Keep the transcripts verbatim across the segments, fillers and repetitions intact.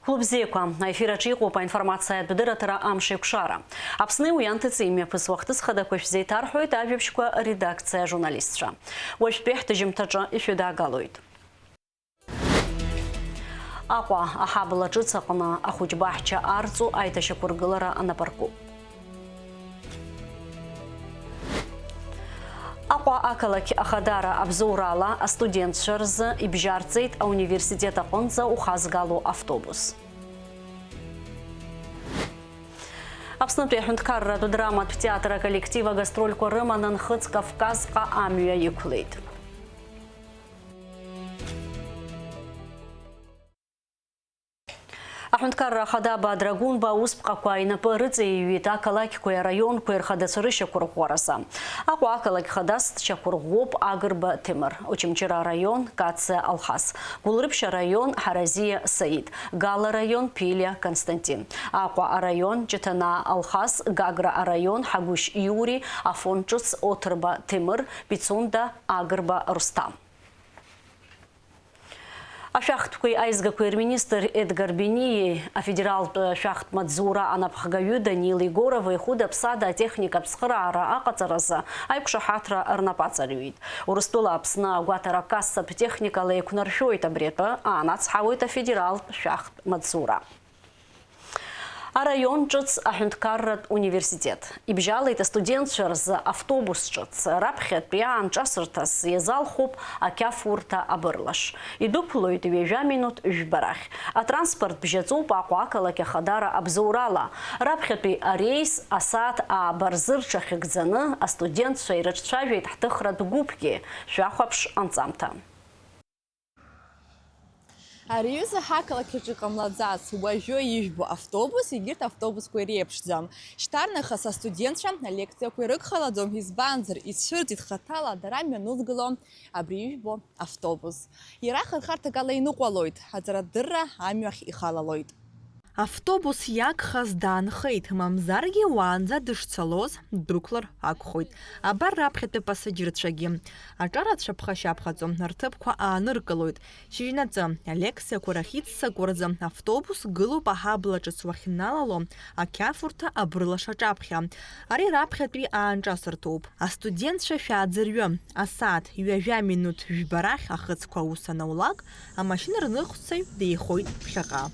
Хәылбзиақәа, аефир аҿы иҟоуп аинформациатә дырраҭара Амшеикәшара. Аԥсни уи анҭыҵи имҩаԥысуа ахҭыс хадақәа шәзеиҭарҳәоит ажәабжьқәа редакциа ажурналистцәа. Уажәтәи ҳҭыжьымҭаҿы ишәыдаагалоит. Аҟәа аҳабла ҿыц аҟны ахәыҷ баҳча арҵо аиҭашьақәыргылара анапарку. Аҟәа ақалақь ахадара абзоурала астудентцәа рзы ибжьарҵеит ауниверситет аҟынӡа ухазгало автобус. Аԥснытәи аҳәынҭқарратә драматә театр аколлектив агастрольқәа рыманы Нхыҵ Кавказҟа амҩа иқәлеит. Аҳәынҭқарра Ахада Бадра Гәынба аусԥҟақәа инапы рыҵеиҩит ақалақьқәеи араионқәеи рхадацәа рышьақәырӷәӷәаразы. Аҟәа ақалақь хадас дшьақәырӷәӷәоуп Агрба Ҭемыр, Очамчыра араион Кациа Алхас, Гәылрыԥшь араион Ҳаразиа Саид, Гала араион Ԥелиа Константин, Аҟәа араион Ҷыҭанаа Алхас, Гагра араион Ҳагәышь Иури, Афон ҿыц Оҭырба Ҭемыр, Пицунда Агрба Русҭам. Ашәахтәқәеи аизгақәеи рминистр Едгар Бениеи афедералтә шәахтә маҵзура анапхгаҩы Данил Егоровеи хәыда-ԥсада атехникатә цхыраара аҟаҵаразы аиқәшаҳаҭра рнапаҵаҩит. Урыстәыла Аԥсны агәаҭара кассатә техникала еиқәнаршәоит, абри атәы аанацҳауеит афедералтә шәахтә маҵзура. Араион ҿыц аҳәынҭқарратә университет. Ибжьалеит астудентцәа рзы автобус ҿыц. Раԥхьатәи аанҿасырҭас иазалхуп ақьафурҭа абырлаш. Идәықәлоит ҩажәа минуҭ жәба рахь. Атранспорт бжьаҵәуп Аҟәа ақалақь ахадара абзоурала. Раԥхьатәи ареис асааҭ ааба рзы рҽахьыгӡаны астудентцәа ирыҿцәажәеит ҳҭыхратә гәыԥгьы. Шәахәаԥш анҵамҭа. Ари аҩыза ҳақалақь аҿы иҟамлаӡац, уажәы ижәбо автобус егьырҭ автобусқәа иреиԥшӡам. Шьҭарнахыс астудентцәа алекциақәа ирыгхалаӡом, избанзар, ицәырҵит хаҭала дара мҩанызгало абри ижәбо автобус. Иара хырхарҭак ала иныҟәалоит, аҵарадырра амҩахь ихалалоит. Автобус иагхаз даанхеит, мамзаргьы уаанӡа дышцалоз ддәықәлар акәхоит. Абар раԥхьатәи апассаџьырцәагьы. Аҿарацәа ԥхашьаԥхаҵо рҭыԥқәа ааныркылоит. Шьыжьнаҵы алекциақәа рахь иццакуа рзы автобус гылоуп аҳабла ҿыц уахьналало ақьафурҭа абырлаш аҿаԥхьа. Ари раԥхьатәи аанҿасырҭоуп. Астудентцәа шәааӡырҩы, асааҭ ҩажәа минуҭ жәба рахь ахыцқәа аус анаулак, амашьына рныҟәцаҩ деихоит ԥхьаҟа.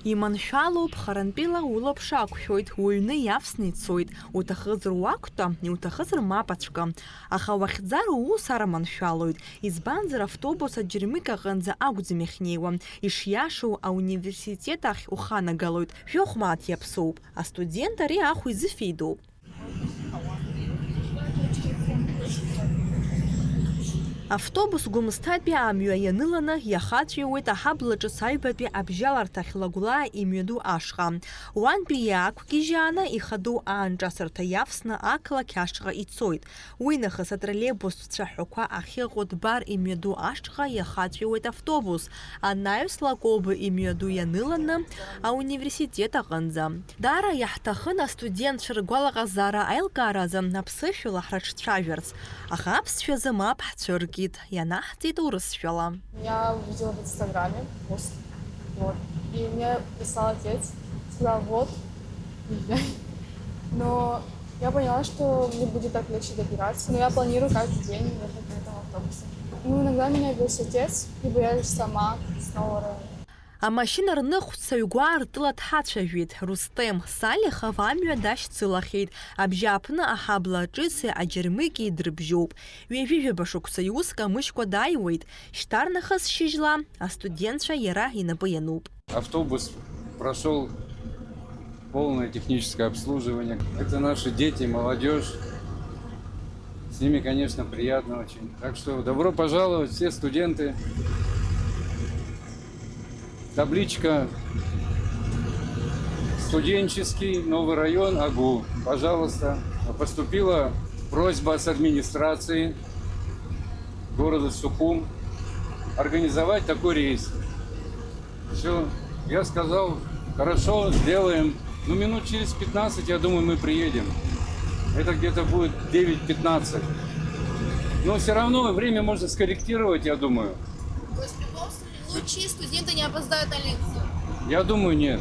Иманшәалоуп, харантәила улаԥш ақәшәоит, уҩны иавсны ицоит, уҭахызар уақәтәа, иуҭахызар мап ацәкы. Аха уахьӡар уус арманшәалоит, избанзар автобус аџьармыкьа аҟынӡа акәӡам иахьнеиуа, ишиашоу ауниверситет ахь уханагалоит, жәохә мааҭ иаԥсоуп, астудент ари ахә изыфеидоуп. Автобус Гәымсҭатәи амҩа ианыланы иахаҵәиуеит аҳабла ҿыц аҩбатәи абжьаларҭахь Лагәлаа имҩаду ашҟа. Уантәи иаақәгьежьааны ихадоу аанҿасырҭа иавсны ақалақь ашҟа ицоит. Уи нахыс атроллейбустә цәаҳәақәа ахьыҟоу Дбар имҩаду ашҟа иахаҵәиуеит автобус, анаҩс Лакоба имҩаду ианыланы ауниверситет аҟынӡа. Даара иаҳҭахын астудентцәа ргәалаҟазаара аилкааразы аԥсышәала ҳрыҿцәажәарц, аха аԥсшәазы мап ҳцәыркит, ианаҳҵеит урысшәала. Я увидела в Инстаграме пост. Вот. И мне прислал отец, сказал: «Вот, езжай». Но я поняла, что мне будет так легче добираться, но я планирую каждый день ехать на этом автобусе. Ну, иногда меня вез отец, либо я сама снова. Амашьына рныҟәцаҩ гәаартыла дҳацәажәеит, Рустем Салихов амҩа дашьцылахьеит, абжьааԥны аҳабла ҿыци аџьармыкьеи дрыбжьоуп. Ҩажәи жәаба шықәса иус камышькәа дааиуеит, шьҭарнахыс шьыжьла астудентцәа иара инапы иануп. Автобус прошёл полное техническое обслуживание. Это наши дети, молодёжь. С ними, конечно, приятно очень. Так что добро пожаловать, все студенты. Табличка «Студенческий, новый район, АГУ». Пожалуйста. Поступила просьба с администрации города Сухум организовать такой рейс. Всё, я сказал: «Хорошо, сделаем». Ну, минут через пятнадцать, я думаю, мы приедем. Это где-то будет девять пятнадцать. Но все равно время можно скорректировать, я думаю. То есть в любом случае лучшие студенты не опоздают на лекцию. Я думаю, нет.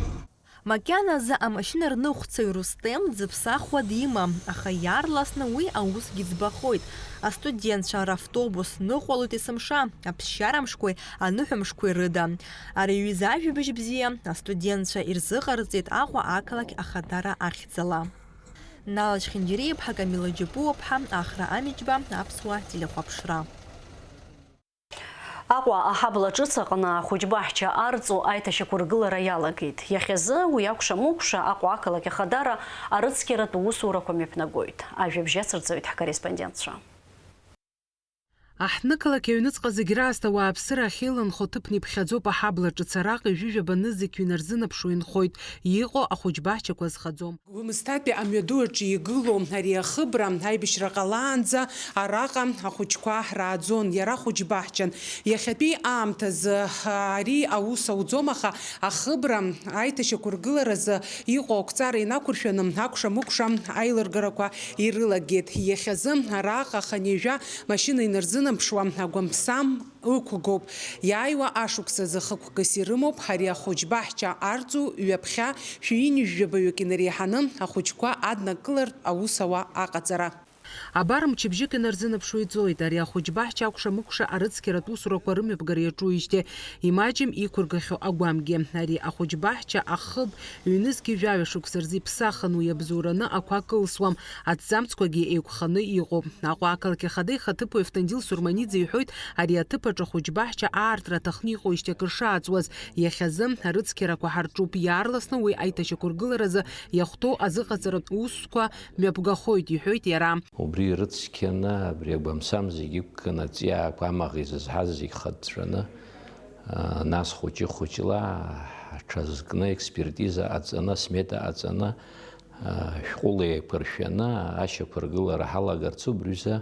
Макьаназы амашьына рныҟәцаҩ Рустем дзыԥсахуа димам, аха иаарласны уи аусгьы ӡбахоит. Астудентцәа равтобус ныҟәалоит есымша, аԥсшьарамшқәеи аныҳәамшқәеи рыда. Ари аҩыза ажәабжь бзиа астудентцәа ирзыҟарҵеит Аҟәа ақалақь ахадара ахьӡала. Нала Чхьынџьариа-иԥҳа, Камила Џьапуа-ԥҳа, Ахра Амиџьба, Аԥсуа телехәаԥшра. Аҟәа аҳабла ҿыц аҟны ахәыҷбаҳча арҵо аиҭашьақәыргылара иалагеит. Иахьазы уи акәша-мыкәша Аҟәа ақалақь ахадара арыцқьаратә усурақәа мҩаԥнагоит. Ажәабжь ацырҵоит ҳкорреспондентцәа. Аҳҭнықалақь аҩныҵҟа зегь раасҭа ауааԥсыра ахьеиланхо ҭыԥны иԥхьаӡоуп аҳабла ҿыц, араҟа ҩажәи жәаба нызқь ҩнарзынаԥшуа инхоит, иҟоу ахәыҷбаҳчақәа азхаӡом. Гәымсҭатәи амҩаду аҿы игылоу ари ахыбра аибашьра ҟалаанӡа араҟа ахәыҷқәа рааӡон, иара хәыҷбаҳчан. Иахьатәи аамҭазы ари аус ауӡом, аха ахыбра аиҭашьақәыргыларазы иҟоу ақәҵара инақәыршәаны акәша-мыкәша аилыргарақәа ирылагеит. Иахьазы араҟа хынҩажәа машьына инарзынаԥшуа агәамԥсам ықәгоуп. Иааиуа ашықәсазы хықәкыс ирымоуп ари ахәыҷбаҳча арҵу ҩаԥхьа шәи ҩынҩажәи жәабаҩык инареиҳаны ахәыҷқәа аднакылартә аус ауа аҟаҵара. Абар мчыбжьык инарзынаԥшуа иҵоит ари ахәыҷбаҳча акәша-мыкәша арыцқьаратә усурақәа рымҩаԥгара иаҿуижьҭеи, имаҷым иқәыргахьоу агәамгьы. Ари ахәыҷбаҳча ахыб ҩнызқьи жәаҩа шықәса рзы иԥсахын, уи абзоураны ақәа кылсуам, аҭӡамцқәагьы еиқәханы иҟоуп. Аҟәа ақалақь ахада ихаҭыԥуаҩ Автандил Сурманиӡе иҳәоит, ари аҭыԥ аҿы ахәыҷбаҳча аартра аҭахны иҟоуижьҭеи акыр шааҵуаз, иахьазы арыцқьарақәа ҳарҿуп, иаарласны уи аиҭашьақәыргыларазы иахәҭоу азыҟаҵаратә усқәа мҩаԥгахоит, иҳәоит иара. Убри ирыцқьаны, абри агәамсам зегь иқәкны, аҵиаақәа амаӷ изызҳаз зегь хыҵәҵәаны, нас хәыҷы-хәыҷла ҳҽазкны, експертиза ҟаҵаны, смета ҟаҵаны, шәҟәыла еиқәыршәаны ашьақәыргылара ҳалагарц убриазы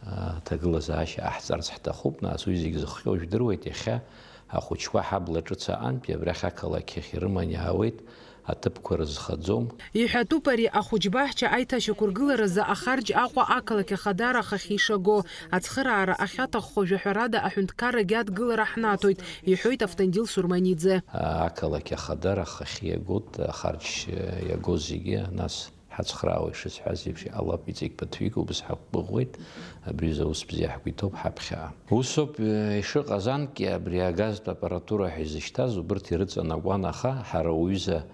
аҭагылазаашьа ҟаҳҵарц ҳҭахуп. Нас уи зегь зыхҟьо жәдыруеит, иахьа ахәыҷқәа ҳабла ҿыц аҟантәи абрахь ақалақь ахь ирыманы иаауеит, аҭыԥқәа рызхаӡом. Иҳәатәуп ари ахәыҷбаҳча аиҭашьақәыргыларазы ахарџь Аҟәа ақалақь ахадара ахахьы ишаго. Ацхыраара ахьаҭаххо жәаҳәарада аҳәынҭқаррагьы адгылара ҳнаҭоит, иҳәоит Автандил Сурманиӡе. Ақалақь ахадара ахахьы иагоит, ахарџь иаго зегьы, нас ҳацхраауа ишысҳәаз еиԥш, иҟалап, иҵегь ԥыҭҩык убас ҳақәгәыӷуеит, абри азы аус бзиа ҳгәы иҭоуп ҳаԥхьаҟа. Усоуп, э, ишыҟаз анкьа, абри агазтә аппаратура ҳәа изышьҭаз убырҭ ирыҵанакуан, аха ҳара уҩыза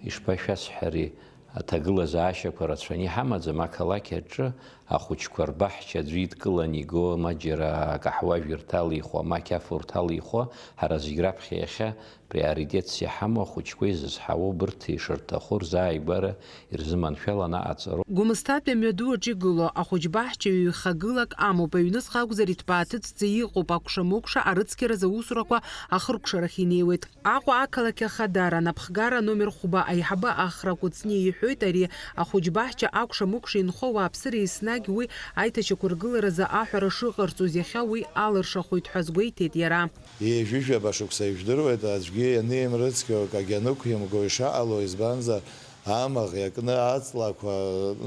ишԥашәасҳәари, аҭагылазаашьақәа рацәаны иҳамаӡам, ақалақь аҿы ахәыҷқәа рбаҳча аӡәы идкыланы иго, ма џьара акаҳуажә ирҭалихуа, ма ақьафурҭ алихуа, ҳара зегь раԥхьа иахьа приоритетс иҳамоу ахәыҷқәа изызҳауа убырҭ ишырҭаху рзааигәара ирзыманшәаланы аҟаҵароуп. Гәымсҭатәи амҩаду аҿы игылоу ахәыҷбаҳча ҩ-хагылак амоуп, аҩныҵҟа акәзар иҭбааҭыцӡа иҟоуп, акәша-мыкәша арыцқьаразы аусурақәа ахыркәшарахь инеиуеит. Аҟәа ақалақь ахадара анапхгара номер хәба аиҳабы Ахра Кәыҵниа иҳәоит, ари ахәыҷбаҳча акәша-мыкәша инхо ауааԥсыра еснагь уи аиҭашьақәыргыларазы аҳәара шыҟарҵоз иахьа уи алыршахоит ҳәа азгәеиҭеит иара. Ҩажәи жәаба шықәса ижәдыруеит, аӡәгьы ианимрыцқьо акгьы анықәимго ишаҟало, избанзар, амаӷ иакны аҵлақәа,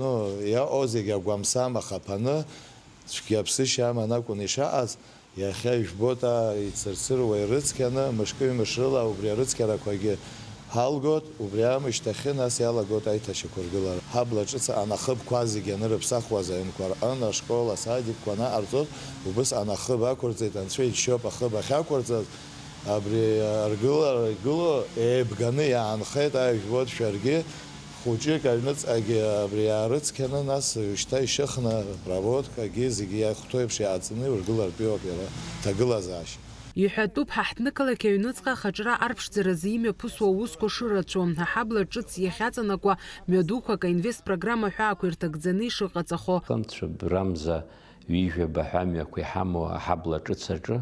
ну, иаҟоу зегь агәамсам ахаԥаны, цәгьа ԥсышьа аман акәын ишаҟаз, иахьа ижәбоит, аа, ицырцыруа ирыцқьаны, мышкы-ҩымш рыла убри арыцқьарақәагьы ҳалгоит, убри аамышьҭахьы нас иалагоит аиҭашьақәыргылара. Ҳабла ҿыц анахыбқәа зегьы анырыԥсахуаз аҩнқәа рҟын, ашкол, асадикқәа анаҟарҵоз, убыс анахыб ақәырҵеит, анцәа иџьшьоуп ахыб ахьақәырҵаз, абри аргылара игылоу еибганы иаанхеит, ааи, жәбоит шәаргьы, хәыҷык аҩныҵҟагьы абри иаарыцқьаны, нас уажәшьҭа ишьыхны, проводкагьы зегьы иахәҭоу еиԥш иааҵны иургылартәиуп иара, ҭагылазаашьа. Иҳәатәуп, ҳаҳҭнықалақь аҩныҵҟа ахаҿра арԥшӡаразы имҩаԥысуа аусқәа шырацәоу, аҳабла ҿыц иахьаҵанакуа мҩадуқәак аинвест программа ҳәаақәа ирҭагӡаны ишыҟаҵахо. Хымцәыбрамза ҩажәаба ҳәа амҩақәа иҳамоу аҳабла ҿыц аҿы,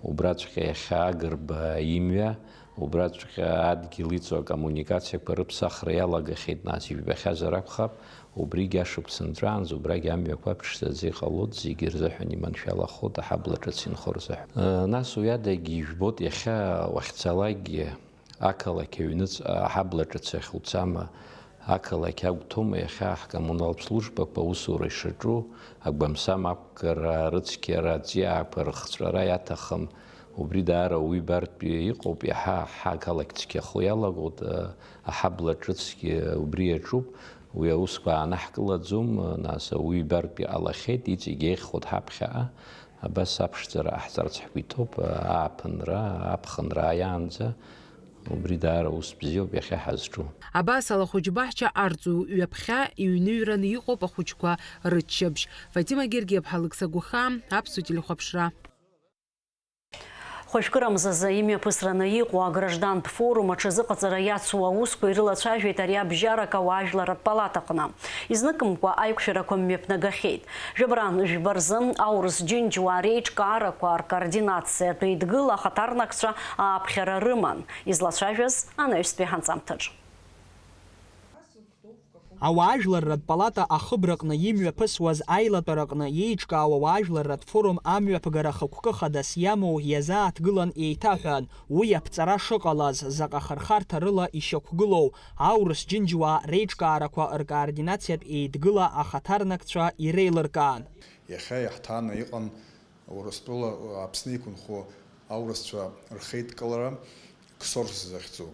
убраҵәҟьа иахьа Агрба имҩа, убраҵәҟьа адгьыл иҵоу акоммуникациақәа рыԥсахра иалагахьеит, нас ижәбахьазар акәхап, убригь ашықәс нҵәаанӡа убрагь амҩақәа ԥшӡаӡа иҟалоит, зегьы рзыҳәан иманшәалахоит аҳабла ҿыц инхо рзыҳәан. Нас уи адагьы ижәбоит, иахьа уахьцалакгьы ақалақь аҩныҵҟа аҳабла ҿыц ахь уцама, Ақалақь агәҭоума иахьа ҳкоммуналтә службақәа аусура ишаҿу, агәамсам ақәгара, арыцқьара, аҵиаақәа рыхҵәара иаҭахым, убри даара уаҩы ибартә иҟоуп, иаҳа ҳақалақь цқьахо иалагоит, аҳабла ҿыцгьы убри иаҿуп, уи аусқәа аанаҳкылаӡом, нас ауаҩы ибартә иҟалахьеит, иҵегь еиӷьхоит ҳаԥхьаҟа, абас аԥшӡара ҟаҳҵарц ҳгәы иҭоуп, ааԥынра, аԥхынра ааиаанӡа. Убри даара ус бзиоуп иахьа ҳазҿу. Абас алахәыҷ баҳча арҵаҩ ҩаԥхьа иҩныҩраны иҟоуп ахәыҷқәа рыччабжь. Фатима Гергиаԥҳа, Алықьса Гәахаа, Аԥсуа телехәаԥшра. Хәажәкырамза азы имҩаԥысраны иҟоу аграждантә форум аҽазыҟаҵара иацу аусқәа ирылацәажәеит ари абжьарак ауаажәларратә палатаҟны. Изныкымкәа аиқәшәарақәа мҩаԥнагахьеит. Жәабран жәба рзы аурыс џьынџьуаа реиҿкаарақәа ркоординациатә еидгыла ахаҭарнакцәа ааԥхьара рыман. Излацәажәаз анаҩстәи ҳанҵамҭаҿ. Ауаажәларратә палата ахыбраҟны имҩаԥысуаз аилатәараҟны иеиҿкаау ауаажәларратә форум амҩаԥгара хықәкы хадас иамоу иазааҭгылан еиҭаҳәан, уи аԥҵара шыҟалаз, заҟа хырхарҭа рыла ишьақәгылоу аурыс џьынџьуаа реиҿкаарақәа ркоординациатә еидгыла ахаҭарнакцәа иреилыркаан. Иахьа иаҳҭааны иҟан Урыстәыла Аԥсны иқәынхо аурысцәа рхеидкылара Ксорс захьӡу.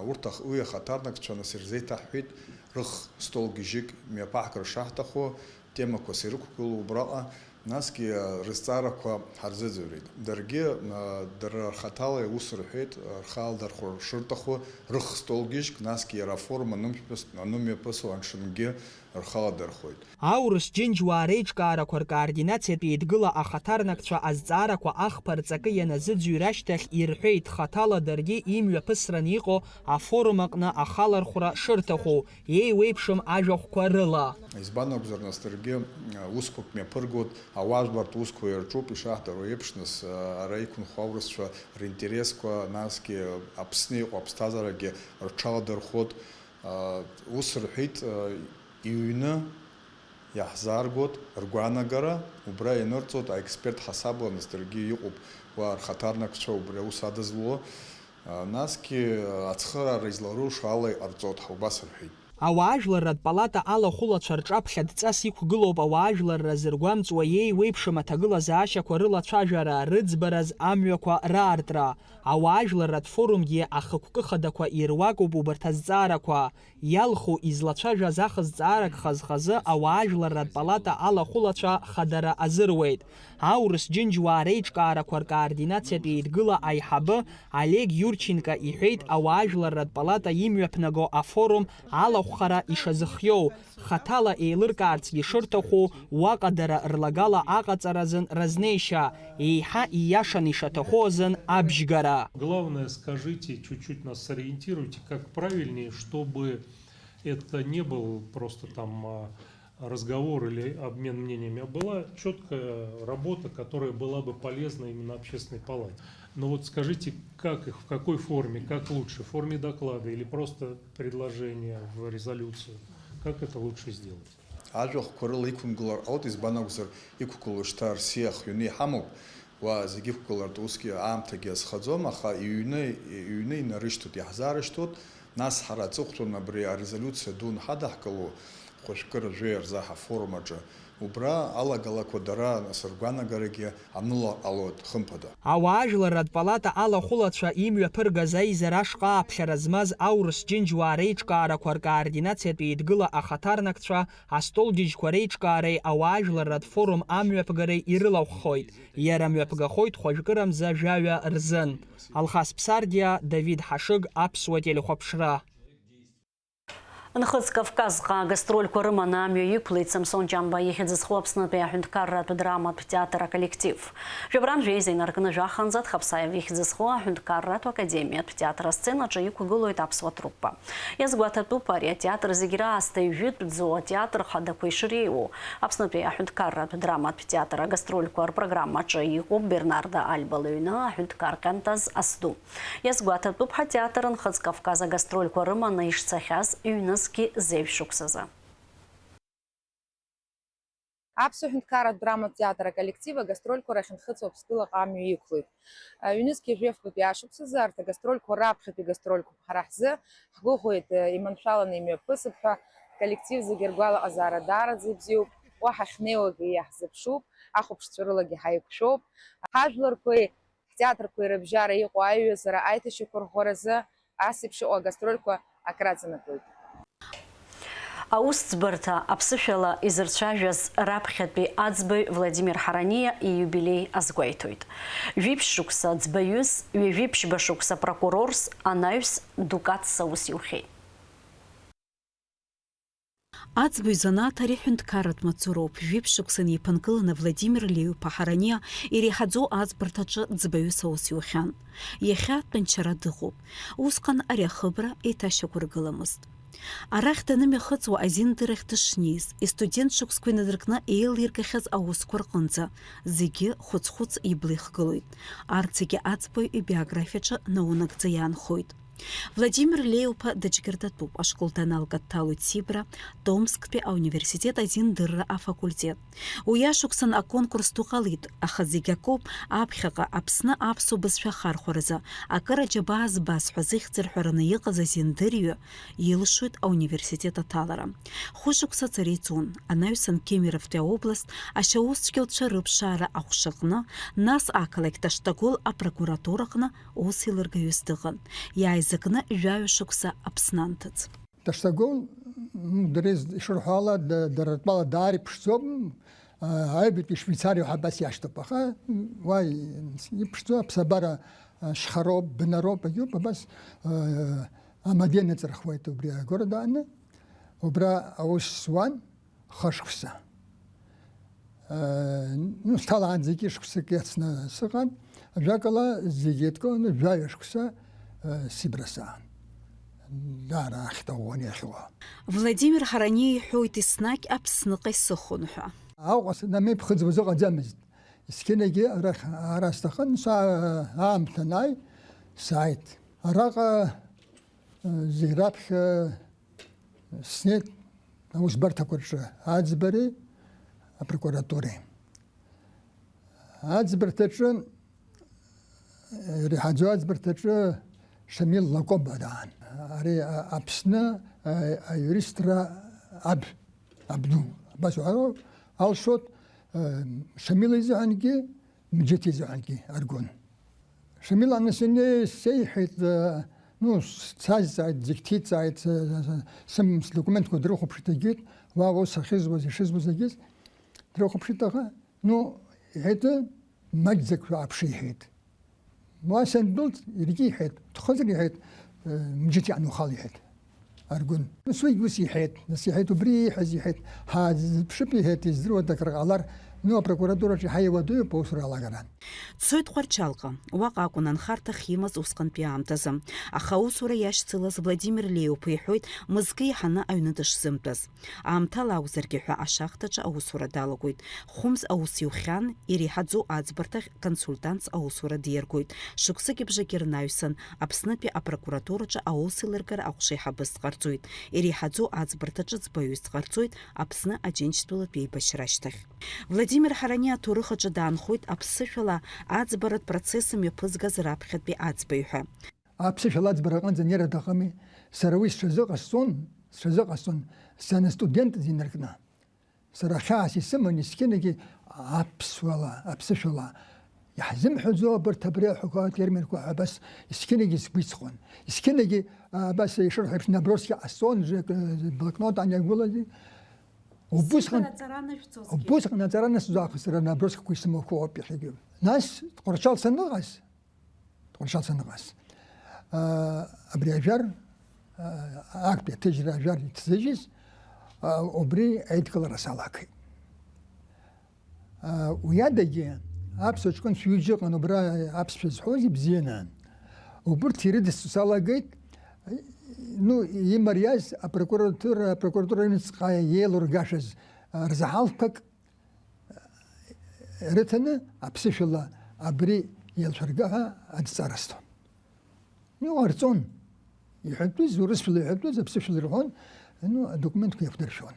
Урҭ ах-, уи ахаҭарнакцәа нас ирзеиҭаҳҳәеит, рых стол гьежьык мҩаԥаҳгар шаҳҭаху, темақәас ирықәгылоу убраҟа, насгьы рызҵаарақәа ҳарзыӡырҩит. Даргьы, а, дара рхаҭала иус рҳәеит, рхы алдархәра шырҭаху, рых стол гьежьк, насгьы иара афорум анымҩаԥыс-, анымҩаԥысуа аншынгьы рхы аладырхәуеит. Аурыс џьынџьуаа реиҿкаарақәа ркоординациатә еидгыла ахаҭарнакцәа азҵаарақәа ахԥа рҵакы ианазыӡырҩ рашьҭахь ирҳәеит хаҭала даргьы имҩаԥысран иҟоу афорум аҟны ахалархәра шырҭаху, еиуеиԥшым ажәахәқәа рыла. Избан акәзар, нас даргьы, а, усқәак мҩаԥыргоит, ауаажәларратә усқәа ирҿуп, ишаҳдыруа еиԥш, нас, а, ара иқәынхо аурысцәа ринтересқәа, насгьы Аԥсны иҟоу аԥсҭазаарагьы рҽаладырхәоит. А, ус рҳәеит, а, иҩны Иаҳзааргоит ргәаанагара, убра ианырҵоит аексперт ҳасабла, нас даргьы иҟоуп уа рхаҭарнакцәа убри аус адызло, а, насгьы, а, ацхыраара изларылшо ала иҟарҵоит ҳәа убас рҳәеит. Ауаажәларратә палата алахәылацәа рҿаԥхьа дҵас иқәгылоуп ауаажәларра зыргәамҵуа еиуеиԥшым аҭагылазаашьақәа рылацәажәара, рыӡбараз амҩақәа раартра. Ауаажәларратә форумгьы ахықәкы хадақәа ируакуп убарҭ азҵаарақәа. Иалху излацәажәаз ахысҵаарак хаз-хазы ауаажәларратә палата алахәылацәа хадара азыруеит. Аурыс џьынџьуаа реиҿкаарақәа ркоординациатә еидгыла аиҳабы Олег Иурченко иҳәеит, ауаажәларратә палата имҩаԥнаго афорум алахәхара ишазыхиоу, хаҭала еилыркаарцгьы шырҭаху, уаҟа дара рлагала аҟаҵара азын разнеишьа, еиҳа ииашаны ишаҭаху азын абжьгара. Главное, скажите, чуть-чуть нас сориентируйте, как правильнее, чтобы это не был просто там, а, разговор или обмен мнениями, а была чёткая работа, которая была бы полезна именно Общественной палате. Но вот скажите, как их, в какой форме, как лучше, в форме доклада или просто предложения в резолюцию? Как это лучше сделать? Ажәахәқәа рыла иқәымгылар ҟалоит, избан акәзар, иқәгылоу шьҭа Россиа ахҩаны иҳамоуп, уа зегьы иқәгылартә усгьы аамҭагьы азхаӡом, аха иҩны, иҩны инарышьҭоит, иаҳзаарышьҭуеит, нас ҳара аҵыхәтәан абри арезолиуциа ду анҳадаҳкыло, хәажәкыра жәеи рзы ҳафорум аҿы, убра алагалақәа дара, нас ргәаанагарагьы аныла ҟалоит, хымԥада. Ауаажәларратә палата алахәылацәа имҩаԥыргаз аизара ашҟа аԥхьара змаз аурыс џьынџьуаа реиҿкаарақәа ркоординациатә еидгыла ахаҭарнакцәа астолџьыџьқәа реиҿкаареи ауаажәларратә форум амҩаԥгареи ирылахәхоит. Иара мҩаԥгахоит хәажәкырамза жәаҩа рзын. Алхас Ԥсардиа, Давид Ҳашыг, Аԥсуа телехәаԥшра. Нхыҵ Кавказҟа агастрольқәа рыманы амҩа иқәлеит Самсон Ҷамба ихьӡ зху Аԥснытәи аҳәынҭқарратә драматә театр аколлектив. Жәабран жәеиза инаркны жәаханӡа Тхаԥсаев ихьӡ зху аҳәынҭқарратә академиатә театр асценаҿы иқәгылоит аԥсуа труппа. Иазгәаҭатәуп, ари атеатр зегь раасҭа ижәытәӡоу атеатр хадақәа ишыреиуоу. Аԥснытәи аҳәынҭқарратә драматә театр агастрольқәа рпрограммаҿы иҟоуп Бернарда Альба лыҩны аҳәынҭқар ҟьантаз Асду. Иазгәаҭатәуп ҳатеатр Нхыҵ Кавказ агастрольқәа рыманы ишцахьаз ҩнызқьи зеижә шықәсазы. Аԥсуа ҳәынҭқарратә драматә театр аколлектив агастрольқәа рахь инхыҵуа Аԥсны амҩа иқәлеит. Ҩнызқьи жәафбатәи ашықәсазы арҭ агастрольқәа раԥхьатәи гастрольқәа ҳара ҳзы ҳгәыӷуеит, иманшәаланы имҩаԥысып ҳәа. Аколлектив зегьы ргәалаҟазаара даараӡа ибзиоуп. Уа ҳахьнеиуагьы иаҳзыԥшуп, ахәаԥшцәа рылагьы ҳаиқәшәоуп. Ҳажәларқәеи ҳтеатрқәеи рыбжьара иҟоу аиҩызара аиҭашьақәырӷәӷәаразы ас еиԥш иҟоу агастрольқәа акраҵанакуеит. Аусӡбарҭа аԥсышәала изырцәажәаз раԥхьатәи аӡбаҩ Владимир Ҳараниа ииубилеи азгәеиҭоит. Жәиԥшь шықәса ӡбаҩыс, ҩажәи ԥшьба шықәса прокурорс, анаҩс дукатс аус иухьеит. Аӡбаҩ занааҭ ари ҳәынҭқарратә маҵзуроуп. Жәиԥшь шықәса инеиԥынкыланы Владимир Леиу-иԥа Ҳараниа иреиҳаӡоу аӡбарҭаҿы ӡбаҩыс аус иухьан. Иахьа тәанчара дыҟоуп. Усҟан ари ахыбра еиҭашьақәыргыламызт. Арахь данымҩахыҵуа азин дырахь дышнеиз, истудент шықәсқәа инадыркны еилиргахьаз аусқәа рҟынӡа, зегьы хәыц-хәыц ибла ихгылоит. Арҭ зегьы аӡбаҩ ибиографиаҿы наунагӡа иаанхоит. Владимир Леиу-иԥа Даҷгьырдатәуп, ашкол даналга дҭалоит Сибра, Томсктәи ауниверситет азиндырра афакультет. Уи ашықәсан аконкурс ду ҟалеит, аха зегь акоуп, аԥхьаҟа Аԥсны аԥсуа бызшәа ахархәаразы акыр аџьабаа збаз ҳәа зыхьӡ рҳәараны иҟаз азиндырҩы илшоит ауниверситет аҭалара. Хәышықәса ҵара иҵон, анаҩсан Кемеровтәи аобласт ашьаусцәгьоуцәа рыԥшаара аҟәшаҟны, нас ақалақь Таштагол апрокуратураҟны ус еилыргаҩыс дыҟан, иааизакны жәаҩа шықәса Аԥсны анҭыҵ. Таштагол, ну, дара из-, ишырҳәо ала, да-, дара ртәала даара иԥшӡоуп, а, аҩбатәи Швеицариа ҳәа абас иашьҭоуп, аха, м, уа и-, иԥшӡоу аԥсабара, а, шьхароуп, бнароуп, агьоуп, абас, а, амаӡа иныҵархуеит убри агорода аҟны, убра аус зуан. Хышықәса. Э, ну, сҭалаанӡагьы шықәсык иацны сыҟан, ажәакала, зегьы еидкыланы жәаҩа шықәса, э, Сибра саан. Даара ахьҭа ӷәӷәаны иахьыҟоу. Владимир Ҳараниа иҳәоит, еснагь Аԥсныҟа исыхон ҳәа. Аҟәа санамеиԥхыӡуаз ыҟаӡамызт. Есқьынагьы арахь, ара сҭахын, са, аамҭа анааи, сааит. Араҟа, э, зегь раԥхьа Снеит аусбарҭақәа рҿы аӡбареи апрокуратуреи. Аӡбарҭаҿы, иреиҳаӡоу аӡбарҭаҿы Шамил Лакоба даан. Ари а-, Аԥсны а-, аиуристра аб, абду, абас уҳәароуп, алшоит, э, Шамил изыҳәангьы, Мџьыҭ изыҳәангьы аргон. Шамил анасыниа сеиҳәеит, э, ну, сазҵааит, зегь ҭиҵааит, э, э, сым-, сдокументқәа дрыхәаԥшит, егьит, уа ус ахьызуаз, ишызуаз егьыс дрыхәаԥшит, аха, ну, иҳәеит, маҷӡак шәааԥшы, иҳәеит. Уа сандәылҵ, иаргьы иҳәеит, дхыҵыр, иҳәеит, э, Мџьыҭ иаанухал, иҳәеит. Аргәын. Нас уигь ус иҳәеит, нас иҳәеит, убри ииҳәаз иҳәеит, ҳаазыԥшып иҳәеит, издыруада акыр ҟалар, ну, апрокуратураҿы иҳаиуа дуаҩуп аусура алагара. Дцоит Тҟәарчалҟа, уаҟа акәын анхарҭа ахьимаз усҟантәи аамҭазы. Аха аусура иашьцылаз Владимир Леиу-иԥа иҳәоит, мызкы иаҳаны аҩны дышзымтәаз. Аамҭала акәзаргьы ҳәа ашахҭаҿы аусура далагоит. Хәымз аус иухьан, иреиҳаӡоу аӡбарҭахь консультантс аусура диаргоит. Шықәсыки бжаки рнаҩсан, Аԥснытәи апрокуратураҿы аусеилыргара аҟәшеиҳабыс дҟарҵоит. Иреиҳаӡоу аӡбарҭаҿы ӡбаҩыс дҟарҵоит Аԥсны Аџьынџьтәылатә еибашьра ашьҭахь. Владимир Ҳараниа аҭоурых аҿы даанхоит аԥсышәала аӡбаратә процесс мҩаԥызгаз раԥхьатәи аӡбаҩ ҳәа. Аԥсышәала аӡбара аҟынӡа анеира аҭахыми, сара уи сҽазыҟасҵон, сҽазыҟасҵон, санастудентыз инаркны. Сара хьаас исыман, есқьынагьы аԥсуала, аԥсышәала иаҳзымҳәаӡо абарҭ абри аҳәақәа, атерминқәа ҳәа абас есқьынагьы сгәы иҵхон. Есқьынагьы, а, абас ишырҳәо еиԥш, наброски ҟасҵон, жек-, блокнот анагәылази. Убысҟан, Сыԥхьара аҵара анышәҵозгьы. Убысҟан аҵара анысҵоз аахыс сара наброскқәа исымоуп иахьагьы. Нас Тҟәарчал саныҟаз, Тҟәарчал саныҟаз, аа, абри ажәар, аа, актәи аҭыжьра ажәар иҭзыжьыз, аа, убри аидкылара салагеит. Аа, уи адагьы аԥсуа ҷкәынцәа ҩыџьа ыҟан убра аԥсшәа зҳәоз ибзианы. Убырҭ ирыдысҵо салагеит, ну, имариаз апрокуратура, апрокуратура аҩныҵҟа еилургашаз, аа, рзаҳалқәак рыҭаны аԥсышәала абри еилшәырга ҳәа адҵа рысҭон. Иҟарҵон. Иҳәатәыз, урысшәала иҳәатәыз, аԥсышәала ирҳәон, ну, адокументқәа иахдыршәон.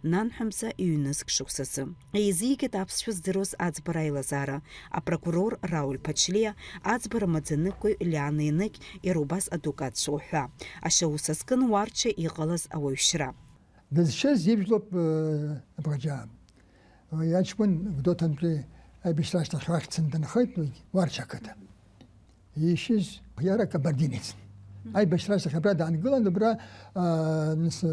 нанҳәа мза ҩнызқь шықәсазы. Еизигеит аԥсшәа здыруаз аӡбара аилазаара, апрокурор Рауль Ԥачлиа, аӡбара маӡаныҟәгаҩ Лиана Еныкь, иара убас адукатцәа уҳәа. Ашьаус азкын Уарча иҟалаз ауаҩшьра. Дызшьыз ижәлоуп, э, Абӷаџьаа. Уи аҷкәын Гәдоуҭантәи аибашьра ашьҭахь уахь дцаны дынхеит, уигь Уарча ақыҭа. Ишьыз иара кабардинец. Мгм. Аибашьра ашьҭахь абра даангылан, убра, аа, нас,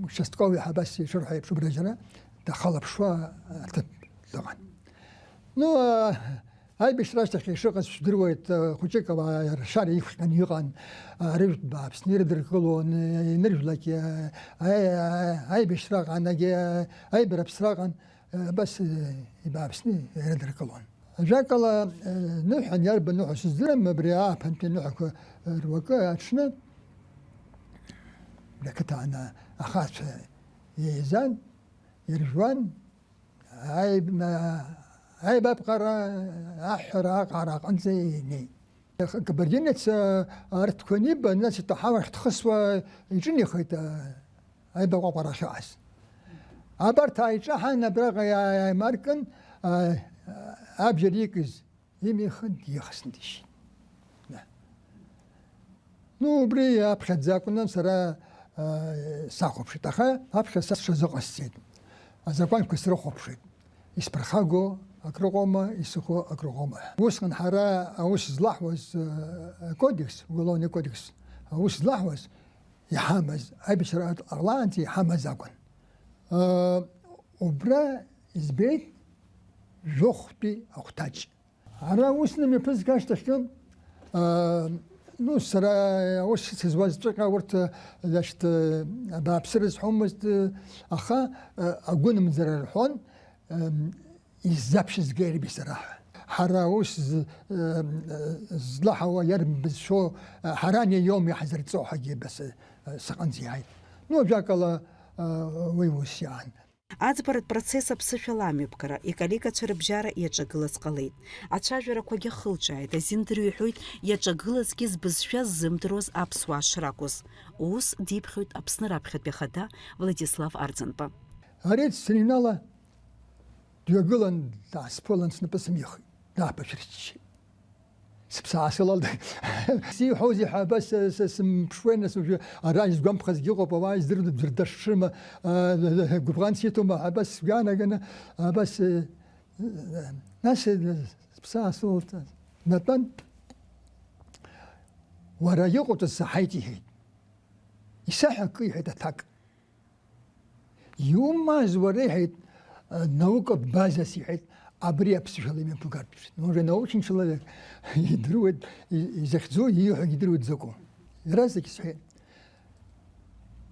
участковый ҳәа абас ишырҳәо еиԥш, убра џьара дахалаԥшуа аҭыԥ дыҟан. Ну, аа, аибашьра ашьҭахь ишыҟаз шәдыруеит, аа, хәыҷык ауаа ршара иқәҟьаны иҟан, аа, рыжәтә бааԥсны ирыдыркылон, иныржәлак, аа, аи-, аи-, аибашьраҟа, анагьы, аа, аибарԥсраҟан, аа, абас, аа, ибааԥсны ирыдыркылон. Ажәакала, ныҳәан иарбан ныҳәа сыздырам, абри ааԥынтәи аныҳәақәа руакы аҽны, ақыҭан ахацәа еизан, иржәуан, аиб-, аибаԥҟара, аҳәара, аҟара аҟынӡа инеит. Кабардинец арҭқәа аниба, нас иҭаҳауахь дхысуа иҿынеихеит, аибаҟәаҟәара ахьыҟаз. Абарҭ ааиҿаҳан, абраҟа иааимаркын, а, абџьар икыз имихын, дихысны дишьит. Да. Ну, убри аԥхьаӡа акәны сара, а, сахәаԥшит, аха аԥхьа са сҽазыҟасҵеит. Азакәанқәа срыхәаԥшит. Исԥырхагоу акрыҟоума, исыхәо акрыҟоума ҳәа. Усҟан ҳара аус злаҳуаз, а, акодекс, уголовный кодекс, аус злаҳуаз, иҳамаз, аибашьра ҟалаанӡа иҳамаз акәын. Э, убра избеит жәохәтәи ахәҭаҷ. Ара усны мҩаԥызга ашьҭахьгьы, э, ну, сара аус сызуазҵәҟьа урҭ, э, значит, э, абааԥсы рызҳәомызт, э, аха, э, агәынамӡара рҳәон, э, иззаԥшызгеи рбисараҳәа. Ҳара ус з-, э, злаҳауа иарбызшәо, э, ҳарани иоуми ҳазырҵо ҳәагьы басы, э, сҟынӡа иааит. Ну, ажәакала, э, уи ус иаан. Аӡбаратә процесс аԥсышәала амҩаԥгара, иколлегацәа рыбжьара иаҿагылаз ҟалеит. Ацәажәарақәагьы ахылҿиааит, азин дырҩаҳәоит иаҿагылазгьы збызшәа ззымдыруаз аԥсуаа шракәыз. Ус диԥхьоит Аԥсны раԥхьатәи ахада Владислав Арӡынба. Ари дсыҩнала дҩагылан, даасԥылан, снапы сымихит, дааԥышәырччеит. Сыԥсы аасылалт. Сиҳәозеи ҳәа абас, э, с-, сымԥшуеи, нас, уажәы ара изгәамԥхазгьы ыҟоуп, ауаа издыруа ӡәыр дашшыма, э, гәыбӷан сиҭома ҳәа абас сгәы иаанаганы, абас, э, нас, э, сыԥсы аасылалт, снатәан, уара иҟауҵаз саҳаит, иҳәеит. Исаҳәа акы, иҳәеит, аҭак. Иумаз уара, иҳәеит, наукатә базас, иҳәеит, абри аԥсышәала имҩаԥгартә. Ну, уже научный человек, идыруеит, и-, изахьӡу, ииҳәогьы идыруеит закәу. Иаразнак исҳәеит.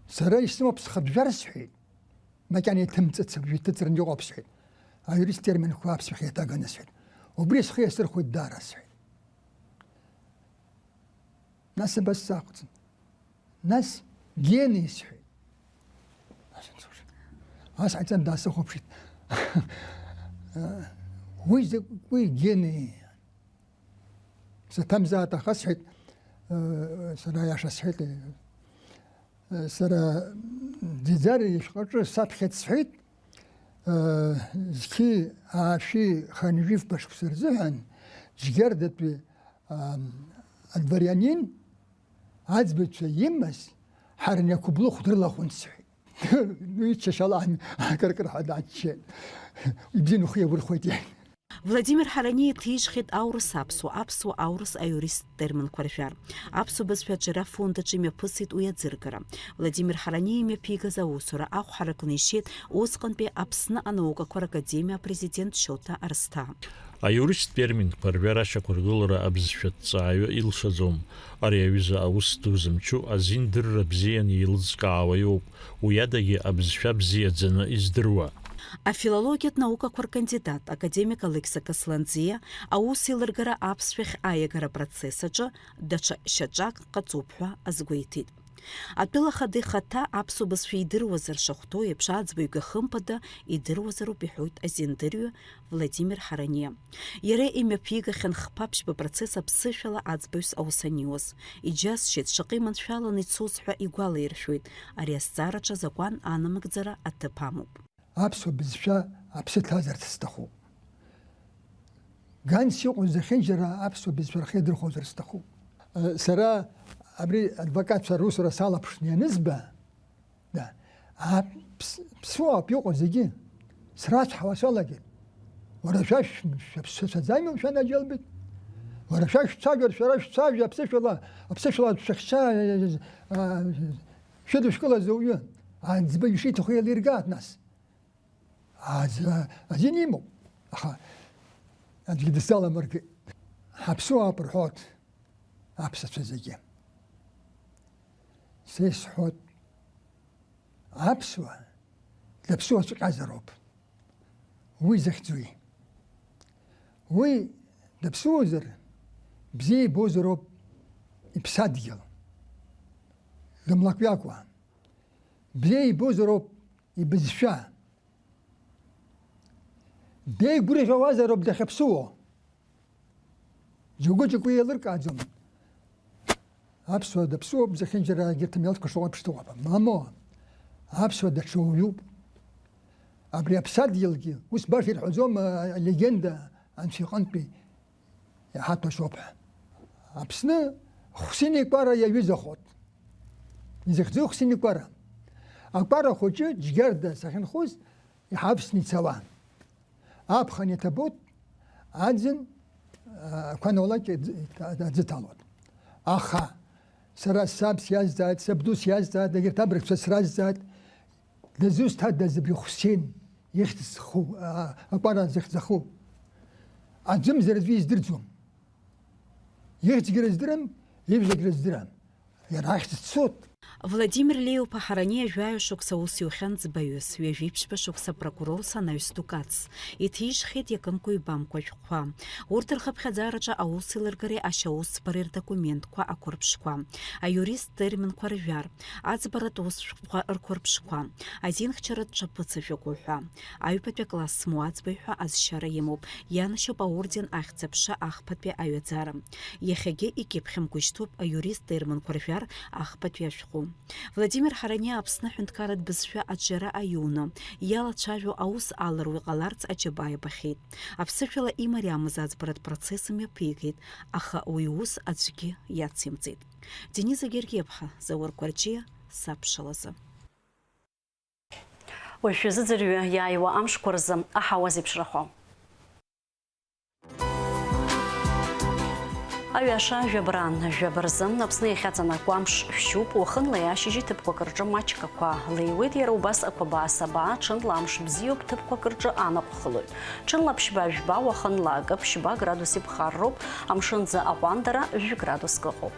Сара исымоуп схатә жәар, сҳәеит. Макьана иҭымҵыц, уажәы иҭыҵран иҟоуп, сҳәеит. Аиурист терминқәа аԥсшәахь иаҭаганы, сҳәеит. Убри схы иасырхәоит даара, сҳәеит. Нас абас сақәҵан. Нас Гена исҳәеит. Ас ҟаиҵан даасыхәаԥшит. Уи закәи Гена? Саҭамзааит, аха сҳәеит, сара аиаша сҳәеит, сара Ӡиӡар ишәҟәаҿы саԥхьеит сҳәеит, зқьи аашәи хынҩажәи фба шықәса рзыҳәан Џьгьардатәи, ам, адворианин, аӡбаҩцәа имаз, ҳара ани ақәыблыхә дрылахәын сҳәеит. Ну, иччашьалаан, акыркырҳәа дааччеит. Ибзианы ухы иаурхәеит, иҳәеит. Владимир Ҳараниа иҭижьхьеит аурыс-аԥсуа, аԥсуа-аурыс аиурист терминқәа ржәар. Аԥсуа бызшәа аҿиара афонд аҿы имҩаԥысит уи аӡыргара. Владимир Ҳараниа имҩаԥигаз аусура ахә ҳаракны ишьеит усҟантәи Аԥсны анаукақәа ракадемиа апрезидент Шьоҭа Арсҭаа. Аиуристтә терминқәа рҩара ашьақәыргылара абызшәаҭҵааҩы илшаӡом. Ари аҩыза аус ду зымчу азиндырра бзианы еилызкаауа иоуп, уи адагьы абызшәа бзиаӡаны издыруа. Афилологиатә наукақәа ркандидат, академик Алықьса Касланӡиа аус еилыргара аԥсшәахь аиагара апроцесс аҿы даҽа шьаҿак ҟаҵоуп ҳәа азгәеиҭеит. Атәыла ахада ихаҭа аԥсуа бызшәа идыруазар шахәҭоу еиԥш, аӡбаҩгьы хымԥада идыруазароуп, иҳәоит азиндырҩы Владимир Ҳараниа. Иара имҩаԥигахьан хԥа-ԥшьба процесс аԥсышәала аӡбаҩыс аус аниуаз. Иџьасшьеит, шаҟа иманшәаланы ицоз ҳәа игәалаиршәоит. Ари азҵаараҿы азакәан анамыгӡара аҭыԥ амоуп. Аԥсуа бызшәа аԥсы ҭазарц сҭахуп. Ганс иҟоу зехьынџьара аԥсуа бызшәа рхы иадырхәозар сҭахуп. Сара абри адвокатцәа русура салаԥшны ианызба, да, аԥс-, ԥсуаауп иҟоу зегьы. Срацәҳауа салагеит. Уара шәа-, шә-, шәаԥсацәаӡами, мшәан, Аџьалбеит? Уара шәа шәцәажәар, шәара шәцәажәа аԥсышәала, аԥсышәала шәахьцәа, а, шәыдышәкылаз ауаҩы, аӡбаҩ ишиҭаху еилиргааит нас. Аӡ-, азин имоуп, аха аӡәгьы дысзаламыргеит. Ҳаԥсуаауп рҳәоит аԥсацәа зегьы. Са исҳәоит, аԥсуа даԥсуаҵәҟьазароуп. Уи захьӡуи? Уи даԥсуозар, бзиа ибозароуп иԥсадгьыл, дымлакҩакуа. Бзиа ибозароуп ибызшәа. Деигәырӷьауазароуп дахьаԥсуо. Џьоукы-џьоукы еилыркааӡом. Аԥсуа даԥсуоуп, зехьынџьара егьырҭ амилаҭқәа шыҟоу еиԥш дыҟоуп. Мамоу, аԥсуа даҽа уаҩуп. Абри аԥсадгьылгьы, ус баша ирҳәаӡом, а, алегенда анцәа иҟынтәи иҳаҭәашоуп ҳәа. Аԥсны Хәсин икәара иаҩызахоит. Изыхьӡу Хәсин икәара. Акәара хәыҷы Џьгьарда сахьынхоз иҳавсны ицауан. Аԥхын иҭабот, аӡын, а, қәанолак аӡ-, аӡы ҭалот. Аха сара саб сиазҵааит, сабду сиазҵааит, егьырҭ абрагьцәа сразҵааит, дызусҭадаз абри Хәсин ихьӡ зху, а, акәара зыхьӡаху? Аӡәымзар аӡәы издырӡом. Ихьӡгьы рыздырам, ижәлагьы рыздырам. Иара ахьӡ дцот. Владимир Леиуԥа Ҳарани жәаҩа шықәса аус иухьан ӡбаҩыс, ҩажәиԥшьба шықәса прокурорс анаҩс ду кац. Иҭижьхьеит иакымкәа-ҩбамкәа ашәҟәқәа. Урҭ рхыԥхьаӡараҿы аус еилыргареи ашьаусӡбареи рдокументқәа ақәырԥшқәа, аиурист терминқәа ржәар, аӡбаратә усшәҟәқәа рқәырԥшқәа, азинхьчаратә ҿаԥыццәа шәҟәы ҳәа. Аҩбатәи акласс змоу аӡбаҩ ҳәа азшьара имоуп. Ианашьоуп аорден Ахьӡ-аԥша ахԥатәи аҩаӡара. Иахьагьы икьыԥхьымкәа ишьҭоуп аиурист терминқәа ржәар ахԥатәи ашәҟәы. Владимир Ҳарани Аԥсны аҳәынҭқарратә бызшәа аҿиара аиуны, иалацәажәо аус аларҩ ҟаларц аџьабаа ибахьеит. Аԥсышәала имариамыз аӡбаратә процесс мҩаԥигеит, аха уи ус аӡәгьы иацимҵеит. Дениза Гергиаԥҳа, Заур Кәарҷиа, сабшалазы. Уажә шәазыӡырҩы иааиуа амшқәа рзы аҳауа зеиԥшрахо. Аҩаша жәабран, жәаба рзы Аԥсны иахьаҵанакуа амш шәшьуп, уахынла иашьыжь ҭыԥқәак рҿы маҷк ақәа леиуеит, иара убас ақәабаа сабаа, ҽынла амш бзиоуп, ҭыԥқәак рҿы анаҟә хылоит. Ҽынла ԥшьба-жәба, уахынла акы ԥшьба градус иԥхарроуп, амшынӡы аҟәандара жәа градуск ыҟоуп.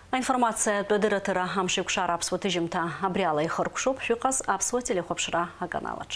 Аинформациатә дырраҭара амшеикәшара аԥсуа ҭыжьымҭа абри ала ихыркәшоуп, шәыҟаз аԥсуа телехәаԥшра аканалаҿ.